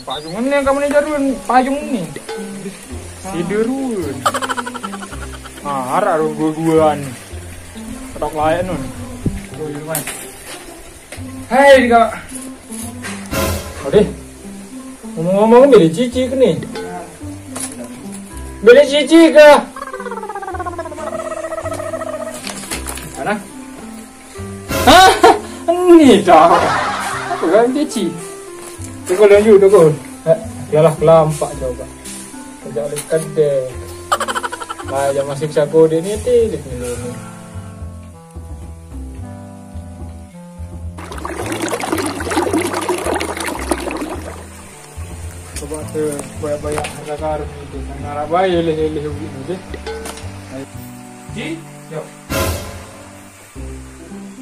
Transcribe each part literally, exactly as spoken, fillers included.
Payung ini kamu nih jarun, payung ini. Tidurun. Ah, arah dua-duaan. Ketok lain nun. Hei, Kak. Ade. Ngomong-ngomong, beli cici ke nih? Beli cici ke? Mana? Hah? Ini dah. Apa kan cici? Tukul lanjut, tukul. Eh, yalah kelampak coba. Kerja oleh kedai. Lah, ya masih bisa kode ini, tilik nih. Coba tuh, banyak-banyak harga karun itu. Nang ngarap bae, leh-leh gitu deh. Ci, yuk.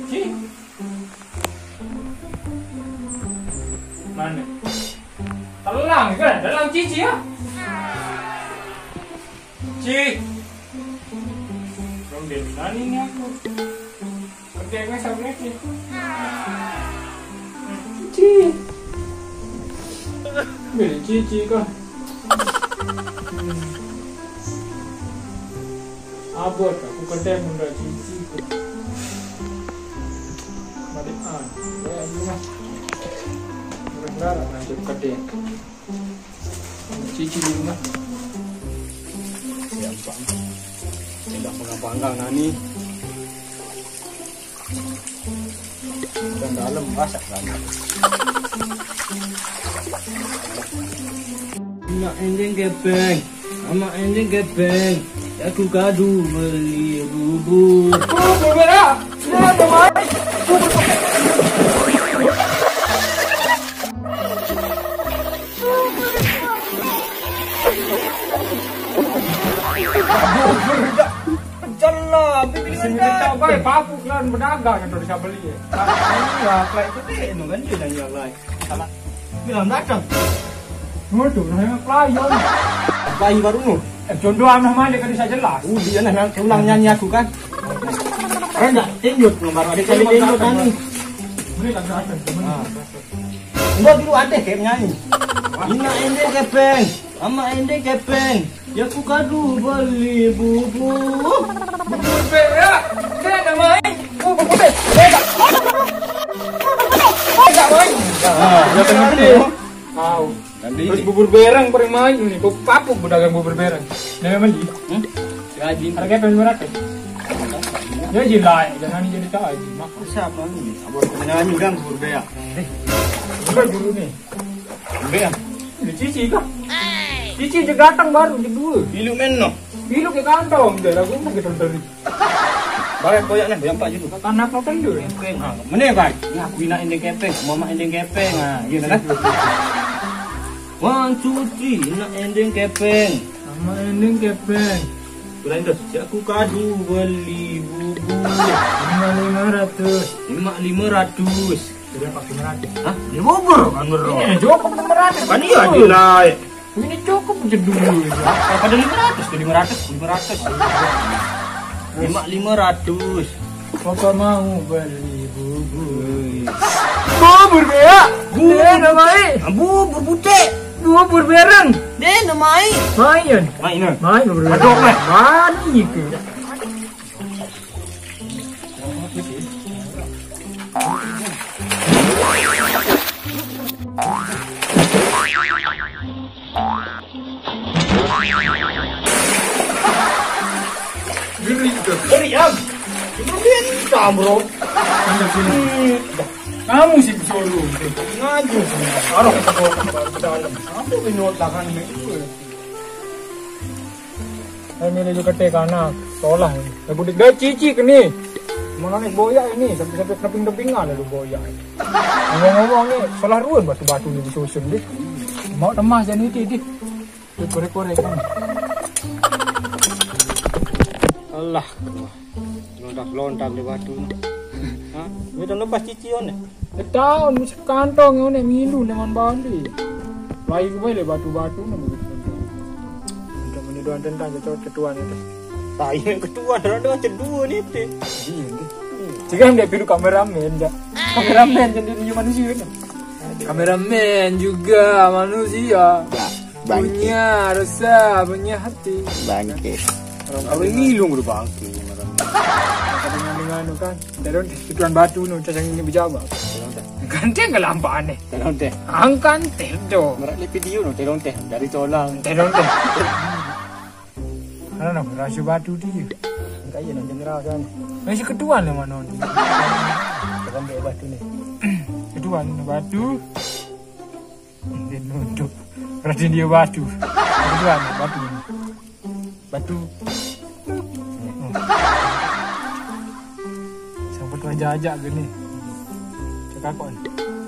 Ci. Mana? Telang, kan? Telang cici ya? Ci. Belum dari mana ini aku? Kerja gue sama Ci. Ci. Beli cici kah? Hmm. Abot, aku kerja mun dah cici kah. Balik ah. Kayak gimana? Murah-murah nanti kerja. Cici di rumah. Siapa? Tidak panggang-panggang nani. Dan dalam masak kan. Nak ending kepeng, sama ending kepeng. Aku kadu beli bubur. Bubur merah. Nah, teman. Jelas, beli Sini kita bae, papuk lan pedagang yang bisa beli ya. Iya, kayak itu deh, itu kan dia nanya lain. Salah. Bilang datang. Waduh, nah yang pelayan. Bayi baru nu. Eh, jodoh anak mana kan bisa jelas. Uh, dia nah, ulang nyanyi aku kan. Rendah, tinjut, nomor ada kali tinjut nani. Ini kan datang, teman. Ah. Enggak dulu ada kayak nyanyi. Ina ende kepeng, ama ende kepeng. Ya ku kadu beli bubur. Bubur berak. Dia ada main. Bubur berak. Berak. Berak main. Ah, ya kan nanti. Tahu. Nanti. Terus bubur bereng pernah main nih. Kok papuk pedagang bubur bereng. Dia memang di. Hmm? Gaji. Harga berapa? Ya jelas, jangan jadi tahu. Mak. Siapa nih? Abang menyanyi kan bubur berak. Udah dulu nih. Ambil ya. Ini cici kah? Cici je datang baru, je dua. Ilu men no. Ilu ke kantong, dia lagu mah gitu dari. Barang koyak nih, yang pak gitu. Anak mau kan dulu. Kepeng, ah, mana ya, Pak? Nah, aku ina ending kepeng, mama ending kepeng, ah, gitu kan? One, two, three, ina ending kepeng. Sama ending kepeng. Lain terus, si aku kadu beli bubur. Lima lima ratus. Lima lima ratus. Sudah pakai meratus. Hah? Ini bubur kan bro. Ini cukup meratus. Kan iya, gila. Ini cukup jedul. Pada lima ratus tuh, lima ratus, lima ratus. Lima, lima ratus. Papa mau beli bubur. Bubur ya? Bubur. Dia namanya. Ah, bubur putih. Bubur bereng. Dia namanya. Main. Main. Main bubur bereng. Aduk, Mas. Mana itu? Ngeri itu. Ngeri, Am. Itu dia minta, bro. Kamu sih disuruh. Ngaju sih. Taruh ke sekolah, ke dalam. Apa bingung tangan itu? Saya milih juga teh karena sekolah. Aku dik cici ke nih. Mana nih boyak ini? Sampai-sampai keping-kepingan lalu boyak. Ngomong-ngomong nih, salah ruan batu-batu nih disusun deh. Mau temas dan itu deh. Korek-korek kan. Allah. Lontak-lontak di batu. Hah? Ini tahun lepas cici on ya? Tahun musik kantong on ya, milu dengan Bali. Lain gue le batu-batu nih begitu. Untuk menuduhan tentang ketua itu. Tai ketua, ada cedua nih teh. Iya deh. Jika nggak biru kameramen ya. Kameramen jadi manusia kan. Kameramen juga manusia. Ya, bangke. Punya rasa, punya hati. Bangke. Kalau ini lu udah bangke. Kata dengan, dengan kan. Terus tuan batu nu cacang ini berjawab. Ganteng ke lampak aneh. Terus teh. Angkan teh do. Merak le video nu terus teh dari colang. Terus teh. Mana no, rasu batu dia. Engkai ya, nanti ngerasa ni. Masih ketuan lah mana ni. Tekan dia batu ni. Ketuan batu. Dia nunduk. Berarti dia batu. Ketuan batu ni. Batu. Sampai tuan jajak ke ni. Cakap kau ni.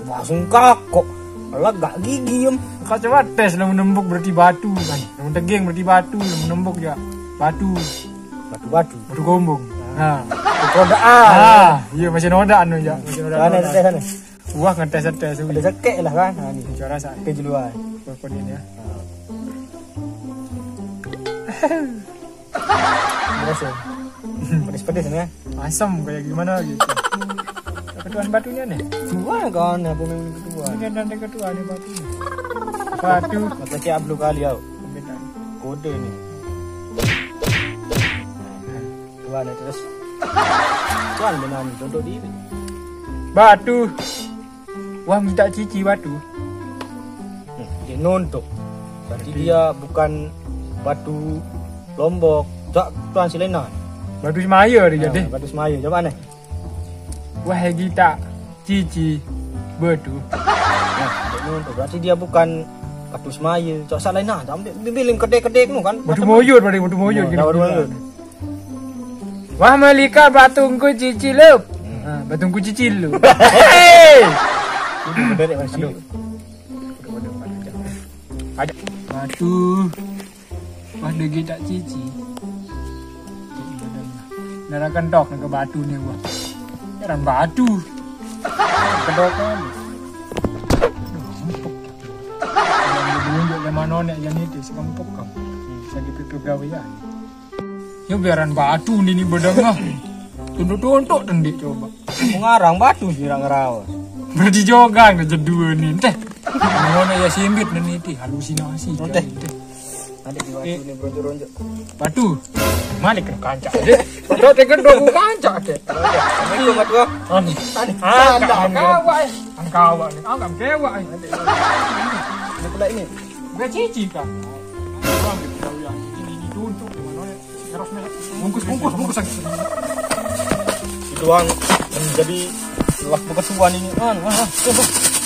Langsung kakok. Alah, gak gigi, em. Kau coba tes lah menembuk berarti batu kan. Namun teging berarti batu, namun nembuk ya. Batu. Batu-batu. Batu gombong. Nah. Roda ah. Ah, iya masih noda anu ya. Masih noda. Sana, sana, sana. Wah, ngetes-tes. Ada sekek lah kan. Ha, ni. Coba rasa. Ke duluan. Kau ni ya. Berasa. Pedas-pedas ni kan. Asam kayak gimana gitu. Ketuan batunya ni. Dua kan, apa memang ketuan? Ini kan ada ketuan ni batu. Batu. Macam cik Abdul kali tau. Benar. Kode ni. Tuan ni terus. Tuan benar ni, contoh diri. Batu. Wah, minta cici batu. Hmm, dia nontok. Berarti dia bukan batu Lombok. Tak tuan Silena. Batu Semaya dia jadi. Batu Semaya. Coba ni. Wah, kita cici batu. Nah, dia nontok. Berarti dia bukan batu Semaya. Cok salah nah. Ambil bilim kedek-kedek nu kan. Batu Moyut, batu Moyut. Batu Moyut. Wah, Malika batungku cici lu. Ha, batungku cici lu. Hei! Aduh. Batu. Wah, degi tak cici. Narakan tok ke batu ni wah. Heran batu. Kedok kan. Aduh, empuk. Kalau dia menunjuk zaman nonek yang itu, sekempuk kau. Bisa dipipi gawean. Ya biaran batu ni, ni bedengah. Tunduk-tunduk tendik coba. Mengarang batu sih orang ngerawas. Berarti jogang dah jedua ni teh. Mana ya simbit ni teh halusinasi. Teh. Ada di batu ni beronjok-ronjok. Batu. Malik kena kancak deh. Betul teh kan dong kancak deh. Assalamualaikum batu. Ani. Ani. Angkawak. Angkawak ni. Angkawak. Ini pula ini. Gue cici kan. Ini tuntut. Bungkus, bungkus, bungkus. Itu doang menjadi lah bekas tuan ini. Kan, wah, wah,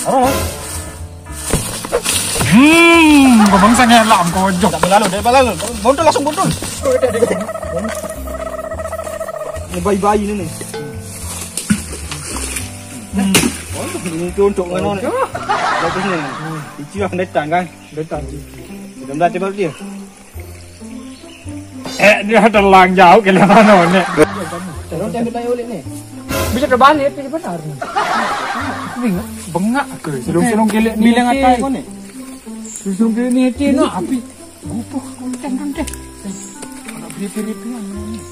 wah, wah. Hmm, kau bangsa ngelak kau jok. Tak berlalu, tak berlalu. Bontul langsung bontul. Ini bayi-bayi ni ni. Hmm. Ini tu untuk ngano ni. Bagus ni. Itu lah datang kan. Datang. Sudah melihat baru dia. Eh, dia telang jauh ke mana ni? Terus tembak bayi ulit ni. Bisa terbalik dia benar ni. Bengak, bengak ke? Selung-selung gelek ni. Bilang atai kau ni. Selung-selung gelek ni hati ni api. Gupuh konten konten. Anak beripi-ripi ni.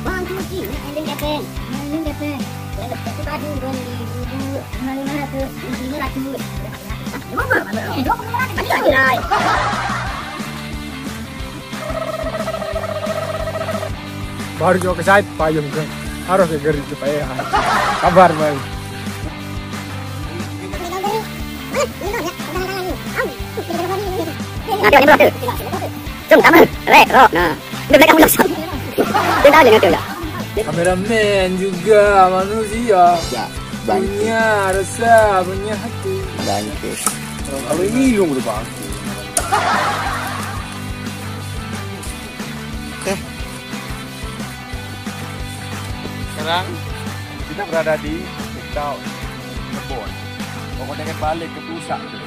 Bang, tu mesti nak ending kepeng. Ending kepeng. Yang dapat tu baju dua ribu, lima ratus, lima ratus. Lima ratus. Eh, dua puluh lima ratus. Lagi, Rai. Baru juga ke site payung ke. Harus ke gerik supaya kabar baik. Nah, tengok ni berapa? Jom, sama. Rek, rok. Nah. Dia belakang ulas. Dia tahu je ngatur tak? Kameramen juga manusia. Ya, bangkit. Punya rasa, punya hati. Bangkit. Kalau ini lu udah bangkit. Oke. Sekarang kita berada di TikTok Cirebon. Pokoknya kan balik ke pusat tu.